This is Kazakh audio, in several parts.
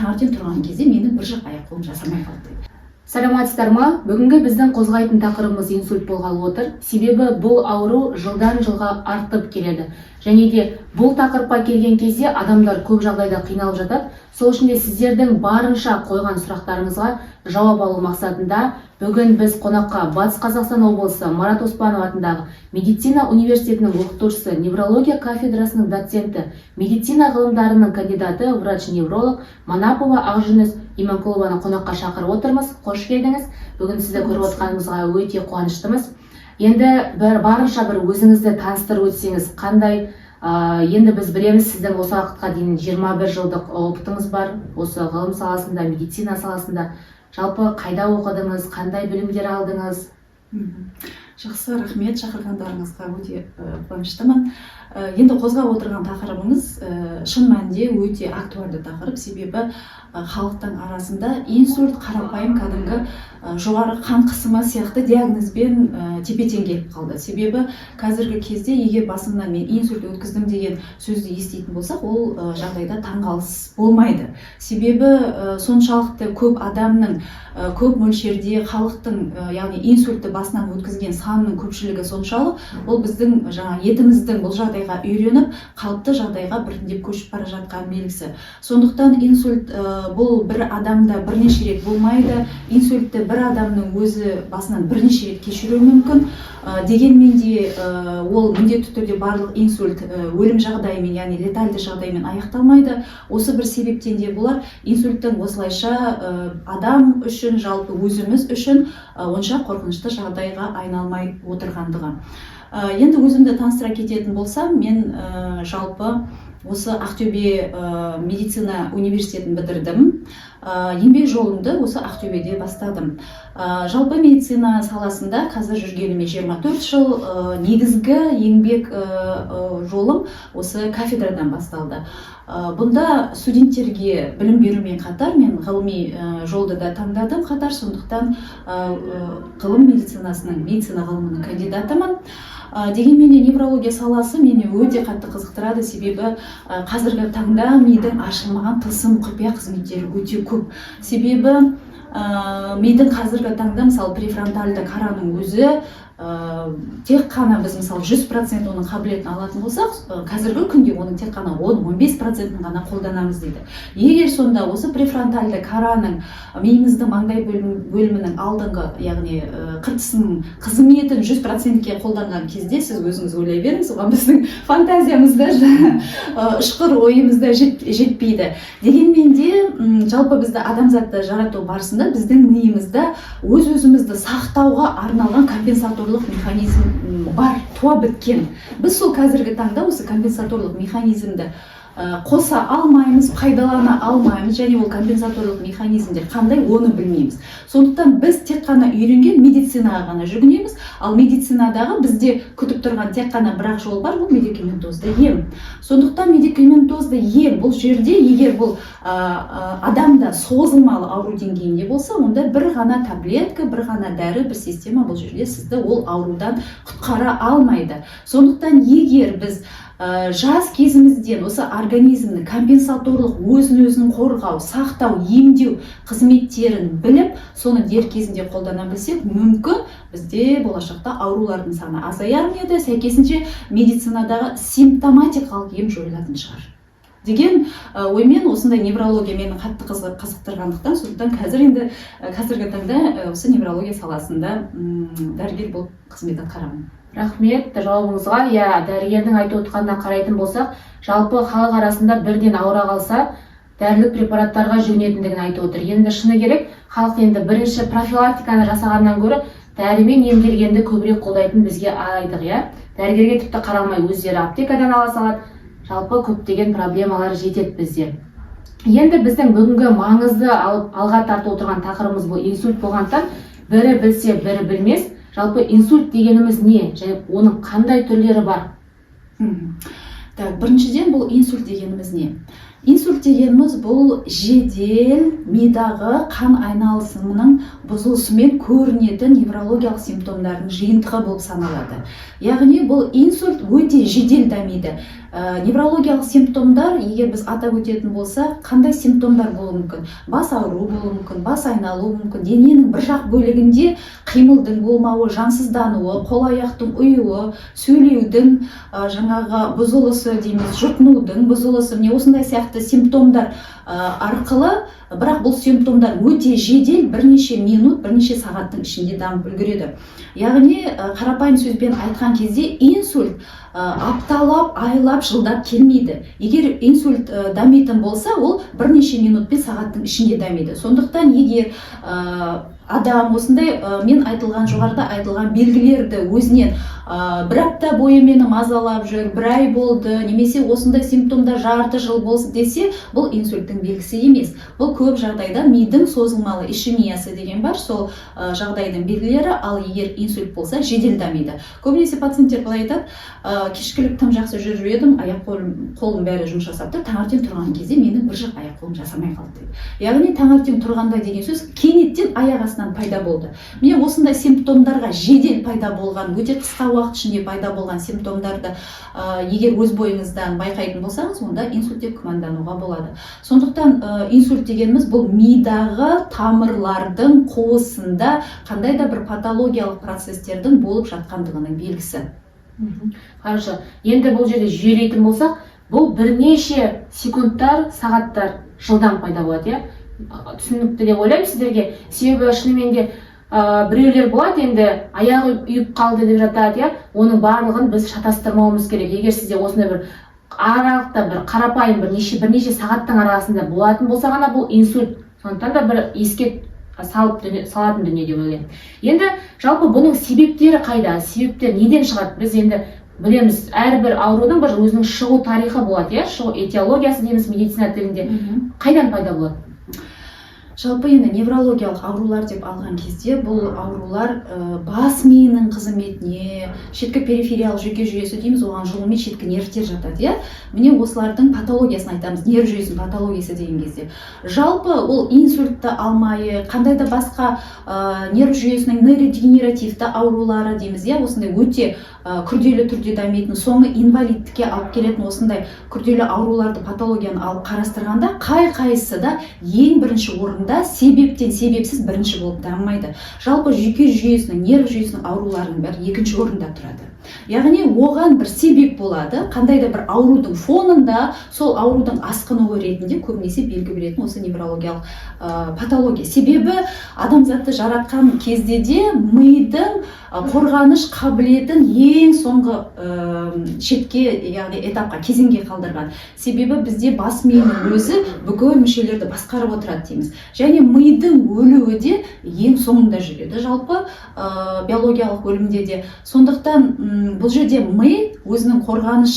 Таңертең тұрған кезде менің бір жақ аяқ қолым жасамай қалды дейді. Саламатсыздар ма? Бүгінгі біздің қозғайтын тақырыбымыз инсульт болғалы отыр. Себебі бұл ауру жылдан жылға артып келеді. Және де бұл тақырыпқа келген кезде адамдар көп жағдайда қиналып жатады. Сол үшін де сіздердің барынша қойған сұрақтарыңызға жауап алу мақсатында бүгін біз қонаққа Батыс Қазақстан облысы Марат Оспанов атындағы медицина университетінің оқытушысы, неврология кафедрасының доценті, медицина ғылымдарының кандидаты, врач-невролог Манапова Ақжүніс Иманқұлованы қонаққа шақырып отырмыз. Қош келдіңіз! Бүгін сізді көріп отқанымызға өте қуаныштымыз. Енді бір барынша бір өзіңізді таныстырып өтсеңіз, қандай енді біз білеміз, сіздің осы уақытқа дейін 21 жылдық опытыңыз бар осы ғылым саласында, медицина саласында. Жалпы қайда оқыдыңыз, қандай білімдер алдыңыз? Жақсы, рахмет шақырғандарыңызға, өте қуаныштымын. Енді қозғап отырған тақырыбыңыз шын мәнінде өте актуальды тақырып, себебі халықтың арасында инсульт қарапайым кәдімгі жоғары қан қысымы сияқты диагнозбен тепе тең келіп қалды. Себебі қазіргі кезде егер басымнан мен инсульт өткіздім деген сөзді еститін болсақ, ол жағдайда таңғалыс болмайды. Себебі соншалықты көп адамның, көп мөлшерде халықтың, яғни инсультті басынан өткізген санының көпшілігі соншалық, ол біздің жаңа етіміздің бұл жағдайға үйреніп, қалыпты жағдайға біртіндеп көшіп бара жатқан белгісі. Сондықтан инсульт бұл бір адамда бірнеше рет болмайды, инсультті бір адамның өзі басынан бірнеше рет кешіруі мүмкін. Дегенмен де ол міндетті түрде барлық инсульт өлім жағдайымен, яғни летальды жағдаймен аяқталмайды. Осы бір себептен де болар, инсульттің осылайша адам үшін, жалпы өзіміз үшін онша қорқынышты жағдайға айналмай отырғандығы. Енді өзімді таныстыра кететін болсам, мен жалпы осы Ақтөбе медицина университетін бітірдім. Еңбек жолымды осы Ақтөбеде бастадым. Жалпы медицина саласында қазір жүргеніме 24 жыл. Негізгі еңбек жолым осы кафедрадан басталды. Бұнда студенттерге білім берумен қатар мен ғылыми жолды да таңдадым қатар, сондықтан ғылым медицинасының, медицина ғылымының кандидатымын. Дегенмен де неврология саласы мені өте қатты қызықтырады, себебі қазіргі таңда мидың ашылмаған тылсым құпия қызметтері өте көп. Себебі мидың қазіргі таңда, мысалы, префронтальды кораның өзі тек қана біз, мысалы, 100% оның қабілетін алатын болсақ, қазіргі күнде оның тек қана 10-15 процентін ғана қолданамыз дейді. Егер сонда осы префронтальды кораның, миымыздың маңдай бөлімінің алдыңғы, яғни қыртысының қызметін 100%-ке қолданған кезде, сіз өзіңіз ойлай беріңіз, оған біздің фантазиямыз да, ұшқыр ойымыз да жетпейді. Дегенмен де жалпы бізді, адамзатты жарату барысында біздің миымызда өз өзімізді сақтауға арналған компенсаторлық механизм бар, туа біткен. Біз сол қазіргі таңда осы компенсаторлық механизмді қоса алмаймыз, пайдалана алмаймыз және ол компенсаторлық механизмдер қандай, оны білмейміз. Сондықтан біз тек қана үйренген медицинаға ғана жүгінеміз. Ал медицинадағы бізде күтіп тұрған тек қана бір ақ жол бар, бұл медикаментозды ем. Сондықтан медикаментозды ем бұл жерде, егер бұл адамда созылмалы ауру деңгейінде болса, онда бір ғана таблетка, бір ғана дәрі, бір система бұл жерде сізді ол аурудан құтқара алмайды. Сондықтан егер біз жас кезімізден осы организмнің компенсаторлық, өзін өзін қорғау, сақтау, емдеу қызметтерін біліп, соны дер кезінде қолдана білсек, мүмкін, бізде болашақта аурулардың саны азаяр ма еді, сәйкесінше медицинадағы симптоматикалық ем жойылатын шығар деген оймен осындай неврология мені қатты қызықтырғандықтан, сондықтан қазір енді қазіргі таңда осы неврология саласында дәрігер болып қызмет атқарамын. Рахмет жауабыңызға. Иә, дәрігердің айтып отқанына қарайтын болсақ, жалпы халық арасында бірден ауыра қалса, дәрілік препараттарға жүгінетіндігін айтып отыр. Енді шыны керек, халық енді бірінші профилактиканы жасағаннан гөрі дәрімен емделгенді көбірек қолдайтын бізге айтық, иә. Дәрігерге тіпті қарамай, өздері аптекадан ала салады. Жалпы көптеген проблемалар жетеді бізде. Енді біздің бүгінгі маңызды алып алға тартып отырған тақырыбымыз бұл инсульт болғандықтан, бірі білсе, бірі білмес, жалпы инсульт дегеніміз не және оның қандай түрлері бар? Так, біріншіден, бұл инсульт дегеніміз не? Инсульт дегеніміз — бұл жедел мидағы қан айналысының бұзылысымен көрінетін неврологиялық симптомдардың жиынтығы болып саналады. Яғни бұл инсульт өте жедел дамиды. Неврологиялық симптомдар, егер біз атап өтетін болсақ, қандай симптомдар болуы мүмкін? Бас ауруы болуы мүмкін, бас айналуы мүмкін, дененің бір жақ бөлігінде қимылдың болмауы, жансыздануы, қол аяқтың ұюы, сөйлеудің жаңағы бұзылысы дейміз, жұтынудың бұзылысы, міне, осындай сияқты симптомдар арқылы. Бірақ бұл симптомдар өте жедел, бірнеше минут, бірнеше сағаттың ішінде дамып үлгереді. Яғни қарапайым сөзбен айтқан кезде, инсульт апталап, айлап, жылдап келмейді. Егер инсульт дамитын болса, ол бірнеше минут пен сағаттың ішінде дамиды. Сондықтан егер адам осындай мен айтылған, жоғарыда айтылған белгілерді өзінен бір апта бойы мені мазалап жүр, бір ай болды немесе осындай симптомдар жарты жыл болсын десе, бұл инсульттің белгісі емес. Бұл көп жағдайда мидың созылмалы ишемиясы деген бар, сол жағдайдың белгілері. Ал егер инсульт болса, жедел дамиды. Көбінесе пациенттер былай айтады: «Кешкілік тым жақсы жүріп едім, аяқ қолым бәрі жұмыс жасап тұр, таңертең тұрған кезде менің бір жақ аяқ қолым жасамай қалды», — дейді. Яғни таңертең тұрғанда деген сөз кенеттен аяқ астынан пайда болды. Міне, осындай симптомдарға, жедел пайда болған, өте қысқа уақыт ішінде пайда болған симптомдарды егер өз бойыңыздан байқайтын болсаңыз, онда инсульт деп күмәндануға болады. Сондықтан инсульт дегеніміз — бұл мидағы тамырлардың қуысында қандай да бір патологиялық процестердің болып жатқандығының белгісі. Хорошо, енді бұл жерде жүйелейтін болсақ, бұл бірнеше секундтар, сағаттар жылдам пайда болады, иә? Түсінікті деп ойлаймын сіздерге. Себебі шынымен де біреулер болады енді, аяғы ұйып қалды деп жатады, иә. Оның барлығын біз шатастырмауымыз керек. Егер сізде осындай бір аралықта, бір қарапайым бірнеше сағаттың арасында болатын болса ғана, бұл инсульт. Сондықтан да бір еске салып дүние, салатын дүние деп ойлаймын. Енді жалпы бұның себептері қайда, себептер неден шығады? Біз енді білеміз, әрбір аурудың бір өзінің шығу тарихы болады, иә, шығу этиологиясы дейміз медицина тілінде. Қайдан пайда болады? Жалпы енді неврологиялық аурулар деп алған кезде, бұл аурулар бас миының қызметіне, шеткі перифериялық жүйке жүйесі дейміз, оған жұлын мен шеткі нервтер жатады, иә. Міне, осылардың патологиясын айтамыз нерв жүйесінің патологиясы деген кезде. Жалпы ол инсультті алмай, қандай да басқа нерв жүйесінің нейродегенеративті аурулары дейміз, иә, осындай өте күрделі түрде дамитын, соңы инвалидтікке алып келетін осындай күрделі ауруларды, патологияны алып қарастырғанда, қай қайсысы да ең бірінші орында себептен, себепсіз бірінші болып дамымайды. Жалпы жүйке жүйесінің, нерв жүйесінің ауруларының бәрі екінші орында тұрады. Яғни оған бір себеп болады, қандай да бір аурудың фонында, сол аурудың асқынуы ретінде көбінесе белгі беретін осы неврологиялық патология. Себебі адамзатты жаратқан кезде де мидың қорғаныш қабілетін ең соңғы шетке, яғни этапқа, кезеңге қалдырған. Себебі бізде бас миының өзі бүкіл мүшелерді басқарып отырады дейміз және мидың өлуі де ең соңында жүреді жалпы биологиялық өлімде де. Сондықтан бұл жерде ми өзінің қорғаныш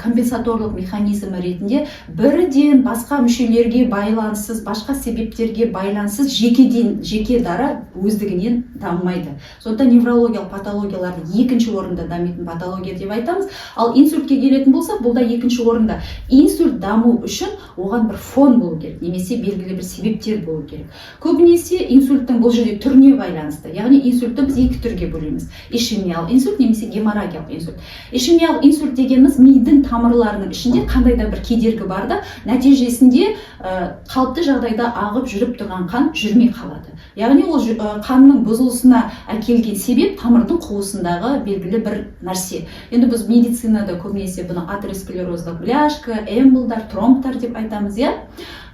компенсаторлық механизмі ретінде бірден басқа мүшелерге байланыссыз, басқа себептерге байланыссыз, жекеден жеке дара өздігінен дамымайды. Сондықтан неврологиялық патологияларды екінші орында дамитын патология деп айтамыз. Ал инсультке келетін болсақ, бұл да екінші орында. Инсульт даму үшін оған бір фон болу керек немесе белгілі бір себептер болу керек. Көбінесе инсульттің бұл жерде түріне байланысты, яғни инсультті біз екі түрге бөлеміз: ишемиялық инсульт немесе геморрагиялық инсульт. Ишемиялық инсульт дегеніміз — мидың тамырларының ішінде қандай да бір кедергі бар да, нәтижесінде қалыпты жағдайда ағып жүріп тұрған қан жүрмей қалады. Яғни ол қанның бұзылысына әкелген себеп — тамырдың қуысындағы белгілі бір нәрсе. Енді біз медицинада көбінесе бұны атеросклероздық бляшка, эмболдар, тромбтар деп айтамыз, иә.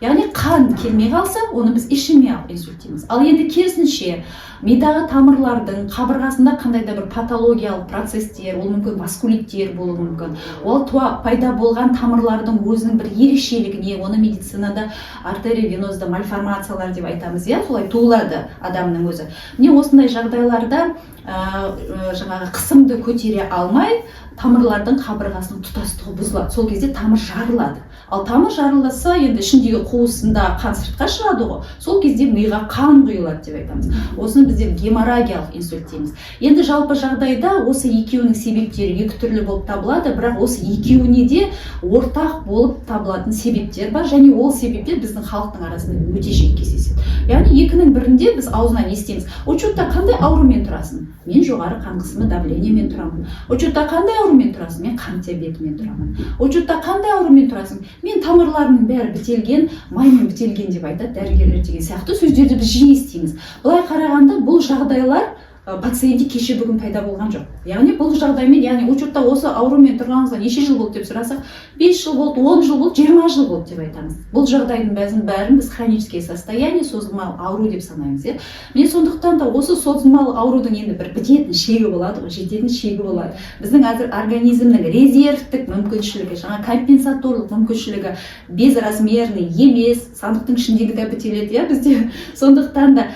Яғни қан келмей қалса, оны біз ишемиялық инсульт дейміз. Ал енді керісінше, мидағы тамырлардың қабырғасында қандай да бір патологиялық процесстер, ол мүмкін васкулиттер болуы мүмкін, ол туа пайда болған тамырлардың өзінің бір ерекшелігіне, оны медицинада артериовенозды мальформациялар деп айтамыз, иә, солай туылады адамның өзі. Міне, осындай жағдайларда жаңағы қысымды көтере алмай, тамырлардың қабырғасының тұтастығы бұзылады. Сол кезде тамыр жарылады. Ал тамыр жарылса, енді ішіндегі қуысында қан сыртқа шығады ғой, сол кезде миға қан құйылады деп айтамыз. Осыны біздер геморрагиялық инсульт дейміз. Енді жалпы жағдайда осы екеуінің себептері екі түрлі болып табылады, бірақ осы екеуіне де ортақ болып табылатын себептер бар және ол себептер біздің халықтың арасында өте жиі кездеседі. Яғни екінің бірінде біз аузынан естиміз: «Учетта қандай аурумен тұрасың?» «Мен жоғары қан қысымы, давлениемен тұрамын». «Учетта қандай аурумен тұрасың?» «Мен қант диабетімен тұрамын». «Учетта қандай аурумен тұрасың?» «Мен тамырларымның бәрі бітелген, маймен бітелген деп айтады дәрігерлер» деген сияқты сөздерді біз жиі естиміз. Былай қарағанда, бұл жағдайлар пациентте кеше бүгін пайда болған жоқ. Яғни бұл жағдаймен, яғни учетта осы аурумен тұрғаныңызға неше жыл болды деп сұрасақ, 5 жыл болды, 10 жыл болды, 20 жыл болды деп айтамыз. Бұл жағдайдың бәрін біз хроническое состояние, созылмалы ауру деп санаймыз, иә. Міне, сондықтан да осы созылмалы аурудың енді бір бітетін шегі болады ғой, жететін шегі болады. Біздің қазір организмнің резервтік мүмкіншілігі, жаңа компенсаторлық мүмкіншілігі безразмерный емес, сандықтың ішіндегі де бітеледі, иә, бізде. Сондықтан да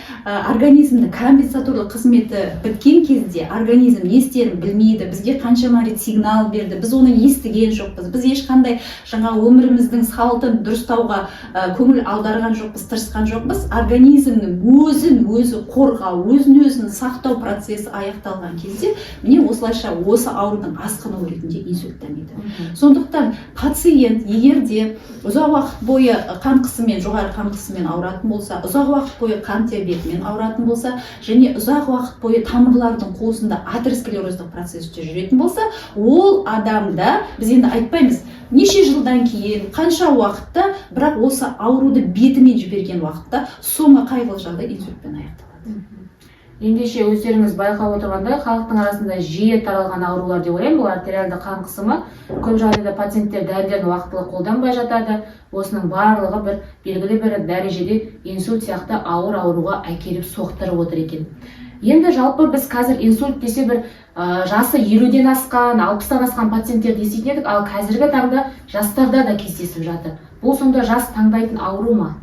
организмнің компенсаторлық қызметі біткен кезде организм не істерін білмейді. Бізге қаншама рет сигнал берді, біз оны естіген жоқпыз. Біз ешқандай жаңа өміріміздің салтын дұрыстауға көңіл аударған жоқпыз, тырысқан жоқпыз. Организмнің өзін өзі қорғау, өзін өзін сақтау процесі аяқталған кезде, міне, осылайша осы аурудың асқынуы ретінде инсульт дамиды. Сондықтан пациент егер де ұзақ уақыт бойы қан қысымымен, жоғары қан қысымымен ауыратын болса, ұзақ уақыт бойы қант диабетімен ауыратын болса және ұзақ уақыт бойы тамырлардың қуысында атеросклероздық процессте жүретін болса, ол адамда біз енді айтпаймыз неше жылдан кейін, қанша уақытта, бірақ осы ауруды бетімен жіберген уақытта соңы қайғылы жағдай инсультпен аяқталады. Ендеше, өздеріңіз байқап отырғандай, халықтың арасында жиі таралған аурулар деп ойлаймын бұл артериалды қан қысымы. Көп жағдайда пациенттер дәрілерін уақытылы қолданбай жатады. Осының барлығы бір белгілі бір дәрежеде инсульт сияқты ауыр ауруға әкеліп соқтырып отыр екен. Енді жалпы біз қазір инсульт десе, бір жасы 50-ден асқан, 60-тан асқан пациенттерді еститін едік, ал қазіргі таңда жастарда да кездесіп жатыр. Бұл сонда жас таңдайтын ауру ма?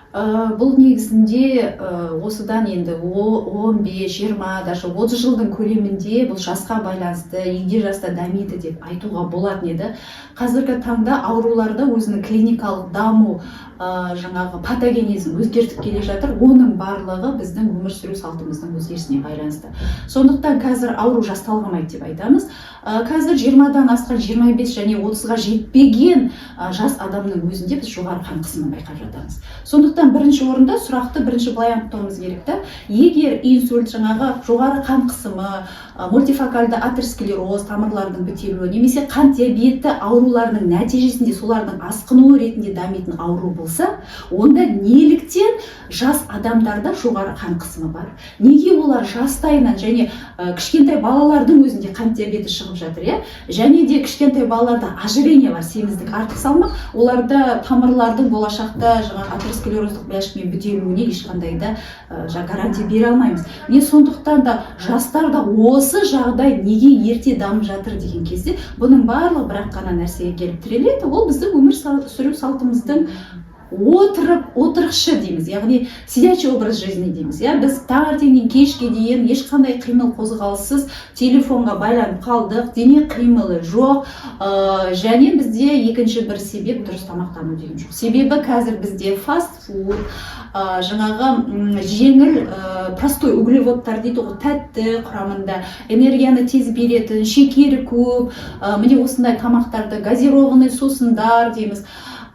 Бұл негізінде осыдан енді 15, 20, даже 30 жылдың көлемінде бұл жасқа байланысты, егде жаста дамиды деп айтуға болатын еді. Қазіргі таңда ауруларда өзінің клиникалық даму, жаңағы патогенезін өзгертіп келе жатыр. Оның барлығы біздің өмір сүру салтымыздың өзгерісіне байланысты. Сондықтан қазір ауру жас талғамайды деп айтамыз. Қазір 20-дан асқан, 25 және 30-ға жетпеген жас адамның өзінде біз жоғары қан қысымын байқап жатамыз. Сондықтан бірінші орында сұрақты бірінші былай анықтауымыз керек та: егер инсульт, жаңағы жоғары қан қысымы, мультифокальды атеросклероз, тамырлардың бітелуі немесе қант диабеті ауруларының нәтижесінде, солардың асқынуы ретінде дамитын ауру болса, онда неліктен жас адамдарда жоғары қан қысымы бар? Неге олар жастайынан және кішкентай балалардың өзінде қант диабеті шығып жатыр, иә? Және де кішкентай балаларда ожирение бар, семіздік, артық салмақ. Оларда тамырлардың болашақта жаңағы атеросклероздық бляшкамен бітелуіне ешқандай да жаңа гарантия бере алмаймыз. Міне, сондықтан да жастарда осы жағдай неге ерте дамып жатыр деген кезде, бұның барлығы бір-ақ қана нәрсеге келіп тіреледі. Ол біздің өмір сүру салтымыздың, отырып, отырықшы дейміз, яғни сидячий образ жизни дейміз, иә. Біз таңертеңнен кешке дейін ешқандай қимыл қозғалыссыз телефонға байланып қалдық, дене қимылы жоқ. Және бізде екінші бір себеп — дұрыс тамақтану деген жоқ. Себебі қазір бізде фастфуд, жаңағы жеңіл, простой углеводтар дейді ғой, тәтті, құрамында энергияны тез беретін, шекері көп, міне, осындай тамақтарды, газированный сусындар дейміз.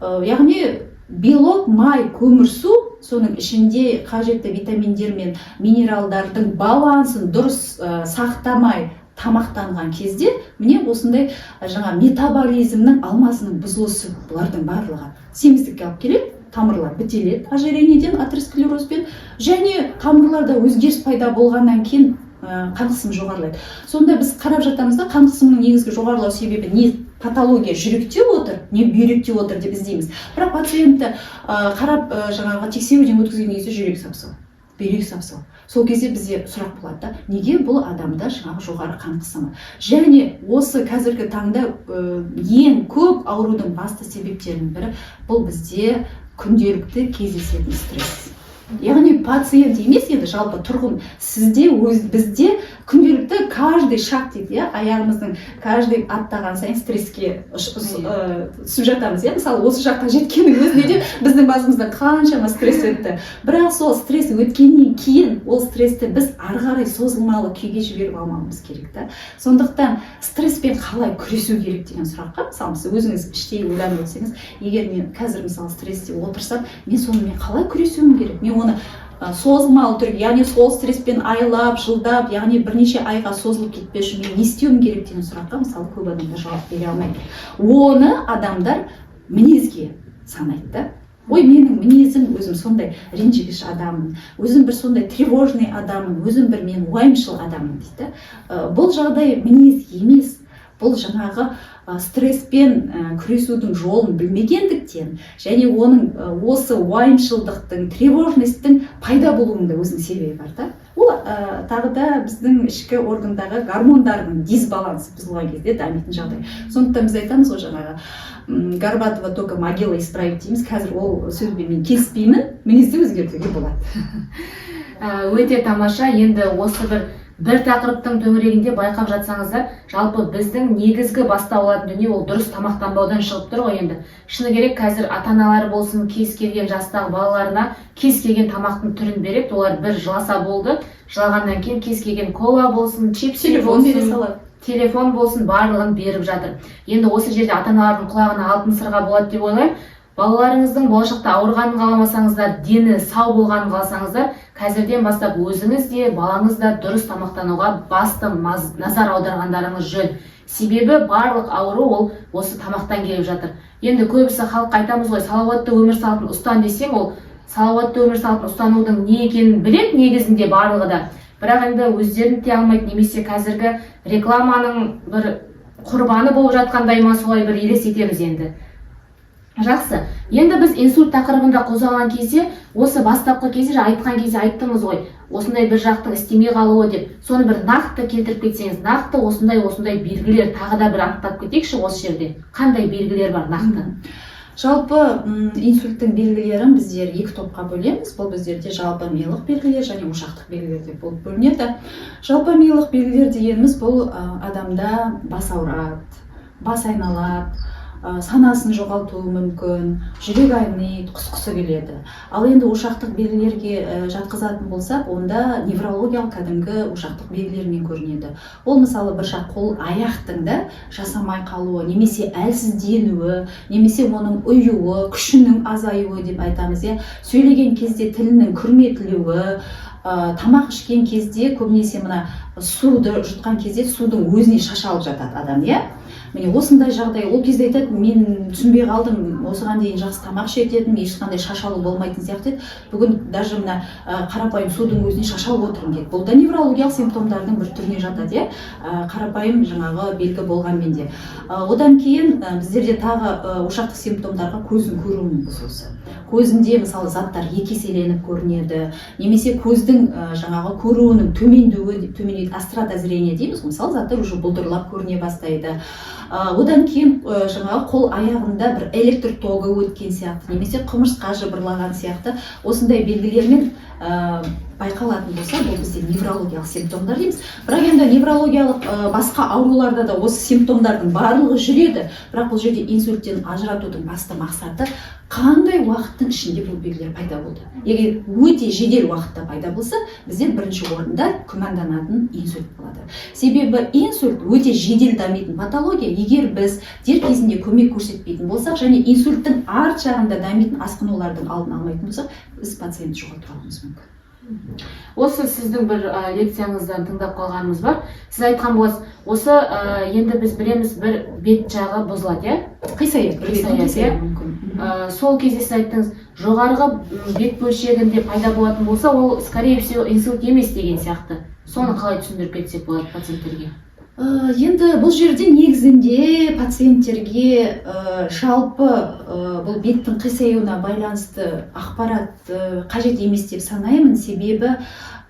Яғни белок, май, көмірсу, соның ішінде қажетті витаминдер мен минералдардың балансын дұрыс сақтамай тамақтанған кезде, міне, осындай жаңа метаболизмнің алмасының бұзылысы, бұлардың барлығы семіздікке алып келеді. Тамырлар бітеледі ожирениеден, атеросклерозбен және тамырларда өзгеріс пайда болғаннан кейін қан қысымы жоғарылайды. Сонда біз қарап жатамыз да, қан қысымының негізгі жоғарылау себебі не патология жүректе отыр, не бүйректе отыр деп іздейміз. Бірақ пациентті қарап, жаңағы тексеруден өткізген кезде жүрек сап сау, бүйрек сап сау. Сол кезде бізде сұрақ болады да: неге бұл адамда жаңағы жоғары қан қысымы? Және осы қазіргі таңда ең көп аурудың басты себептерінің бірі — бұл бізде күнделікті кездесетін стресс. Яғни пациент емес, енді жалпы тұрғын, сізде өз, бізде күнделікті каждый шаг дейді, иә, аяғымыздың каждый аттаған сайын стресске түсіп жатамыз, иә. Мысалы, осы жаққа жеткеннің өзінде де біздің басымыздан қаншама стресс өтті. Бірақ сол стресс өткеннен кейін ол стрессті біз ары қарай созылмалы күйге жіберіп алмауымыз керек та. Сондықтан стресспен қалай күресу керек деген сұраққа, мысалы, сіз өзіңіз іштей ойланып өтсеңіз, егер мен қазір, мысалы, стрессте отырсам, мен сонымен қалай күресуім керек, мен оны созылмалы түрде, яғни сол стресспен айлап, жылдап, яғни бірнеше айға созылып кетпес үшін мен не істеуім керек деген сұраққа, мысалы, көп адамдар жауап бере алмайды. Оны адамдар мінезге санайды да: «Ой, менің мінезім, өзім сондай ренжігіш адаммын, өзім бір сондай тревожный адаммын, өзім бір мен уайымшыл адаммын», — дейді да. Бұл жағдай мінез емес, бұл жаңағы стресспен күресудің жолын білмегендіктен және оның осы уайымшылдықтың, тревожность тің пайда болуының да өзінің себебі бар да. Ол тағы да біздің ішкі органдағы гормондардың дисбалансы бұзылған кезде дамитын жағдай. Сондықтан біз айтамыз ғой, жаңағы «горбатого только могила исправит» дейміз. Қазір ол сөзбен мен келіспеймін, мінезді өзгертуге болады. Өте тамаша. Енді осы бір тақырыптың төңірегінде байқап жатсаңыздар, жалпы біздің негізгі бастау алатын дүние ол дұрыс тамақтанбаудан шығып тұр ғой. Енді шыны керек, қазір ата аналар болсын, кез келген жастағы балаларына кез келген тамақтың түрін береді. Олар бір жыласа болды, жылағаннан кейін кез келген кола болсын, чипсы Телефон бере болсын, салады. телефон болсын, барлығын беріп жатыр. Енді осы жерде ата аналардың құлағына алтын сырға болады деп ойлаймын. Балаларыңыздың болашақта ауырғанын қаламасаңыздар, дені сау болғанын қаласаңыздар, қазірден бастап өзіңіз де, балаңыз да дұрыс тамақтануға басты назар аударғандарыңыз жөн. Себебі барлық ауру ол осы тамақтан келіп жатыр. Енді көбісі халыққа айтамыз ғой, салауатты өмір салтын ұстан десең, ол салауатты өмір салтын ұстанудың не екенін біледі негізінде барлығы да, бірақ енді өздерін тия алмайды немесе қазіргі рекламаның бір құрбаны болып жатқандай ма, солай бір елестетеміз енді. Жақсы, енді біз инсульт тақырыбында қозғаған кезде, осы бастапқы кезде жаңа айтқан кезде айттыңыз ғой, осындай бір жақтың істемей қалуы деп. Соны бір нақты келтіріп кетсеңіз, нақты осындай осындай белгілер, тағы да бір анықтап кетейікші осы жерде, қандай белгілер бар нақты? Жалпы инсульттің белгілерін біздер екі топқа бөлеміз. Бұл біздерде жалпы милық белгілер және ошақтық белгілер деп болып бөлінеді. Жалпы милық белгілер дегеніміз бұл адамда бас ауырады, бас айналады, санасын жоғалтуы мүмкін, жүрек айниды, құсқысы келеді. Ал енді ошақтық белгілерге жатқызатын болсақ, онда неврологиялық кәдімгі ошақтық белгілермен көрінеді. Ол, мысалы, бір жақ қол аяқтың да жасамай қалуы немесе әлсізденуі, немесе оның ұюы, күшінің азаюы деп айтамыз, иә. Сөйлеген кезде тілінің күрметілуі, тамақ ішкен кезде, көбінесе мына суды жұтқан кезде судың өзіне шашалып жатады адам, иә. Міне, осындай жағдай. Ол кезде айтады: «Мен түсінбей қалдым, осыған дейін жақсы тамақ ішетін, ешқандай шашалу болмайтын сияқты еді, бүгін даже мына қарапайым судың өзіне шашалып отырмын», — дейді. Бұл да неврологиялық симптомдардың бір түріне жатады, иә, қарапайым жаңағы белгі болғанмен де. Одан кейін біздерде тағы ошақтық симптомдарға көздің көруінің бұзылысы. Көзінде, мысалы, заттар екі еселеніп көрінеді немесе көздің жаңағы көруінің төмендеуі, төмендейді, острота зрения дейміз ғой. Мысалы, заттар уже бұлдырлап көріне бастайды. Одан кейін жаңағы қол аяғында бір электр тогы өткен сияқты немесе құмырсқа жыбырлаған сияқты осындай белгілермен байқалатын болса, бұл бізде неврологиялық симптомдар дейміз. Бірақ енді неврологиялық басқа ауруларда да осы симптомдардың барлығы жүреді. Бірақ бұл жерде инсульттен ажыратудың басты мақсаты қандай уақыттың ішінде бұл белгілер пайда болды. Егер өте жедел уақытта пайда болса, бізде бірінші орында күмәнданатын инсульт болады. Себебі инсульт өте жедел дамитын патология. Егер біз дер кезінде көмек көрсетпейтін болсақ және инсульттің арт жағында дамитын асқынулардың алдын алмайтын болсақ, біз пациентті жоғалтып алуымыз мүмкін. Осы сіздің бір лекцияңыздан тыңдап қалғанымыз бар, сіз айтқан боласыз осы енді біз білеміз, бір бет жағы бұзылады, иә? Қисаяды, бір беттің Қисаяды, қисаюы иә? мүмкін. Сол кезде сіз айттыңыз, жоғарғы бет бөлшегінде пайда болатын болса, ол, скорее всего, инсульт емес деген сияқты. Соны қалай түсіндіріп кетсек болады пациенттерге? Енді бұл жерде негізінде пациенттерге жалпы бұл беттің қисаюына байланысты ақпарат қажет емес деп санаймын, себебі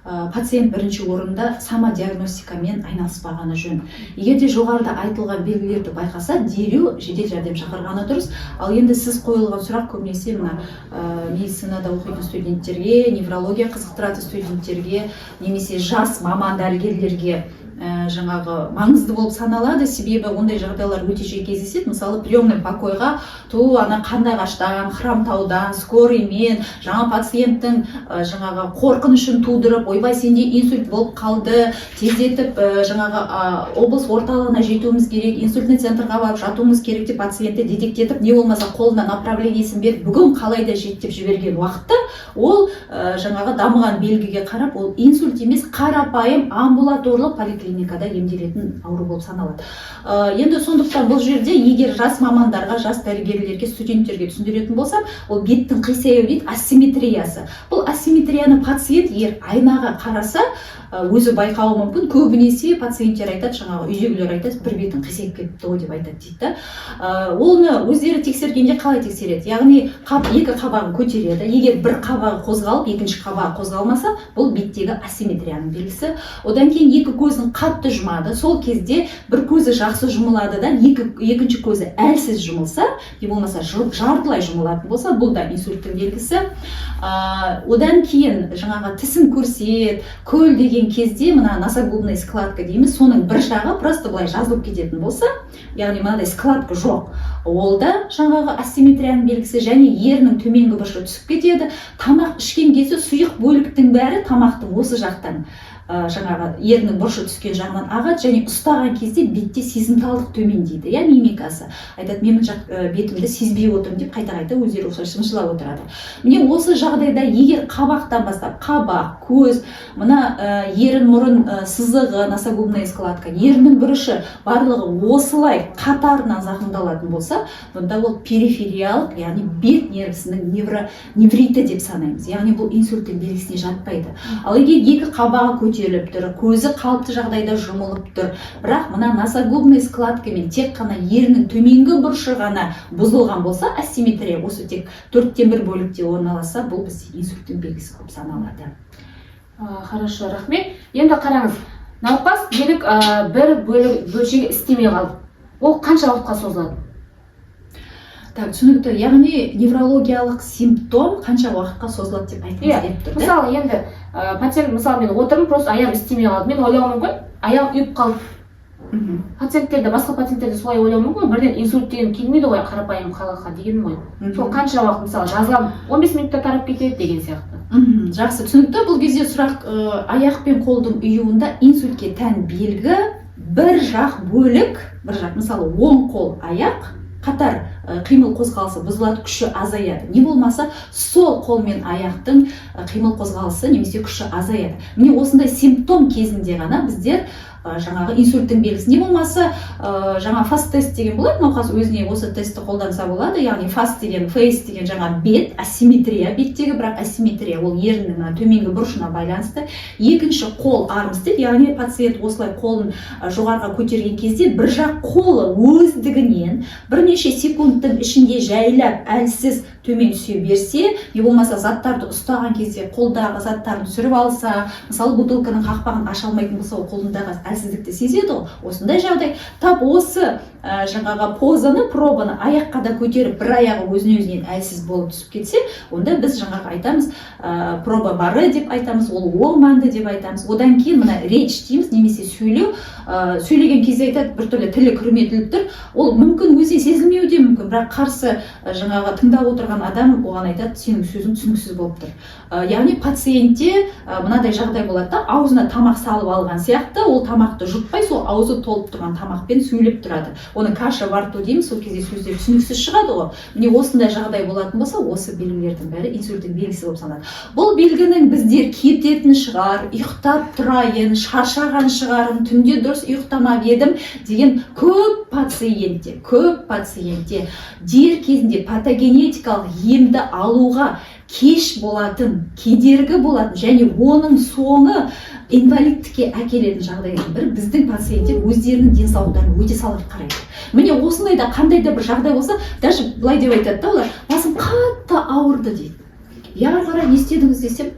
Пациент бірінші орында самодиагностикамен айналыспағаны жөн. Егер де жоғарыда айтылған белгілерді байқаса, дереу жедел жәрдем шақырғаны дұрыс. Ал енді сіз қойылған сұрақ көбінесе мына медицинада оқитын студенттерге, неврология қызықтыратын студенттерге немесе жас маман дәрігерлерге жаңағы маңызды болып саналады, себебі ондай жағдайлар өте жиі кездеседі. Мысалы, приемный покойға ту ана Қандыағаштан, Хромтаудан скорыймен жаңа пациенттің жаңағы қорқынышын тудырып, «Ойбай, сенде инсульт болып қалды, тездетіп жаңағы облыс орталығына жетуіміз керек, инсультный центрға барып жатуымыз керек» деп пациентті дедектетіп, не болмаса қолына направлениесін беріп, «Бүгін қалай да жет» деп жіберген уақытта ол жаңағы дамыған белгіге қарап, ол инсульт емес, қарапайым амбулаторлық поликлиникада емделетін ауру болып саналады. Енді сондықтан бұл жерде егер жас мамандарға, жас дәрігерлерге, студенттерге түсіндіретін болсам, ол беттің қисаюы дейді, асимметриясы. Бұл асимметрияны пациент егер айнаға қараса, өзі байқауы мүмкін. Көбінесе пациенттер айтады, жаңағы үйдегілер айтады, «Бір бетің қисайып кетіпті ғой» деп айтады дейді да. Оны өздері тексергенде қалай тексереді? Яғни екі қабағын көтереді. Егер бір қабағы қозғалып, екінші қабағы қозғалмаса, бұл беттегі асимметрияның белгісі. Одан кейін екі көзін қатты жұмады. Сол кезде бір көзі жақсы жұмылады да, екінші көзі әлсіз жұмылса, не болмаса жартылай жұмылатын болса, бұл да инсульттің белгісі. Одан кейін жаңағы тісін көрсет, күл деген кезде мына носогубная складка дейміз, соның бір жағы просто былай жазылып кететін болса, яғни мынадай складка жоқ, ол да жаңағы асимметрияның белгісі. Және ерінің төменгі бұрышы түсіп кетеді. Тамақ ішкен кезде сұйық бөліктің бәрі тамақтың осы жақтан, жаңағы ерінің бұрышы түскен жағынан ағады. Және ұстаған кезде бетте сезімталдық төмендейді, иә, мимикасы. Айтады, «Мен мына жақ бетімді сезбей отырмын» деп, қайта қайта өздері осылай шымшылап отырады. Міне, осы жағдайда егер қабақтан бастап, қабақ, көз, мына ерін, мұрын сызығы, носогубная складка, еріннің бұрышы, барлығы осылай қатарынан зақымдалатын болса, бұнда ол перифериялық, яғни бет нервісінің невриті деп санаймыз. Яғни бұл инсульттің белгісіне жатпайды. Ал егер екі қабағы көтеріліп тұр, көзі қалыпты жағдайда жұмылып тұр, бірақ мына носогубный складкамен тек қана еріннің төменгі бұрышы ғана бұзылған болса, асимметрия осы тек төрттен бір бөлікте орналасса, бұл бізде инсульттің белгісі болып саналады. Хорошо, рахмет. Енді қараңыз, науқас делік, бір бөлік, бөлшегі істемей қалды, ол қанша уақытқа созылады? Так, түсінікті. Яғни неврологиялық симптом қанша уақытқа созылады деп айтқыңыз Иә. келіп тұр, да? Мысалы, енді пациент, мысалы, мен отырмын, просто аяғым істемей қалды, мен ойлауым мүмкін, аяғым ұйып қалды. Пациенттерде, басқа пациенттерде солай ойлауы мүмкін ғой. Бірден инсульт деген келмейді ғой қарапайым халыққа дегенім ғой. Сол қанша уақыт, мысалы, жазыламын, 15 минутта тарап кетеді деген сияқты. Жақсы, түсінікті. Бұл кезде сұрақ аяқ пен қолдың ұюында инсультке тән белгі бір жақ бөлік, бір жақ, мысалы, оң қол, аяқ қатар қимыл қозғалысы бұзылады, күші азаяды, не болмаса сол қол мен аяқтың қимыл қозғалысы немесе күші азаяды. Міне, осындай симптом кезінде ғана біздер жаңағы инсульттің белгісі, не болмаса жаңа ФАС тест деген болады, науқас өзіне осы тестті қолданса болады. Яғни ФАС деген, face деген жаңа бет, асимметрия беттегі, бірақ асимметрия ол еріннің мына төменгі бұрышына байланысты. Екінші қол arms дейді, яғни пациент осылай қолын жоғарыға көтерген кезде бір жақ қолы өздігінен бірнеше секундтың ішінде жайлап әлсіз төмен түсе берсе, не болмаса заттарды ұстаған кезде қолдағы заттарын түсіріп алса, мысалы, бутылканың қақпағын аша алмайтын болса, ол қолындағы әлсіздікті сезеді ғой. Осындай жағдай, тап осы жаңағы позаны, пробаны аяққа да көтеріп, бір аяғы өзіне өзінен әлсіз болып түсіп кетсе, онда біз жаңағы айтамыз, проба Барре деп айтамыз, ол оң мәнді деп айтамыз. Одан кейін мына речь дейміз немесе сөйлеу. Сөйлеген кезде айтады, біртүрлі тілі күрметіліп тұр. Ол мүмкін өзіне сезілмеуі де мүмкін, бірақ қарсы жаңағы тыңдап отырған адам оған айтады, «Сенің сөзің түсініксіз болып тұр». Яғни пациентте мынадай жағдай болады да, аузына тамақ салып алған сияқты, ол тамақты жұтпай, сол аузы толып тұрған тамақпен сөйлеп тұрады. Оны каша во рту дейміз. Сол кезде сөздер түсініксіз шығады ғой. Міне, осындай жағдай болатын болса, осы белгілердің бәрі инсульттің белгісі болып саналады. Бұл белгінің біздер кететін шығар, ұйықтап тұрайын, шаршаған шығармын, түнде дұрыс ұйықтамап едім деген көп пациентте дер кезінде патогенетикалық емді алуға кеш болатын, кедергі болатын және оның соңы инвалидтікке әкелетін жағдайдың бірі: біздің пациенттер өздерінің денсаулықтарына өте салғырт қарайды. Міне, осындай да қандай да бір жағдай болса, даже былай деп айтады да олар, «Басым қатты ауырды» дейді. «Иә, ары қарай не істедіңіз?» десем,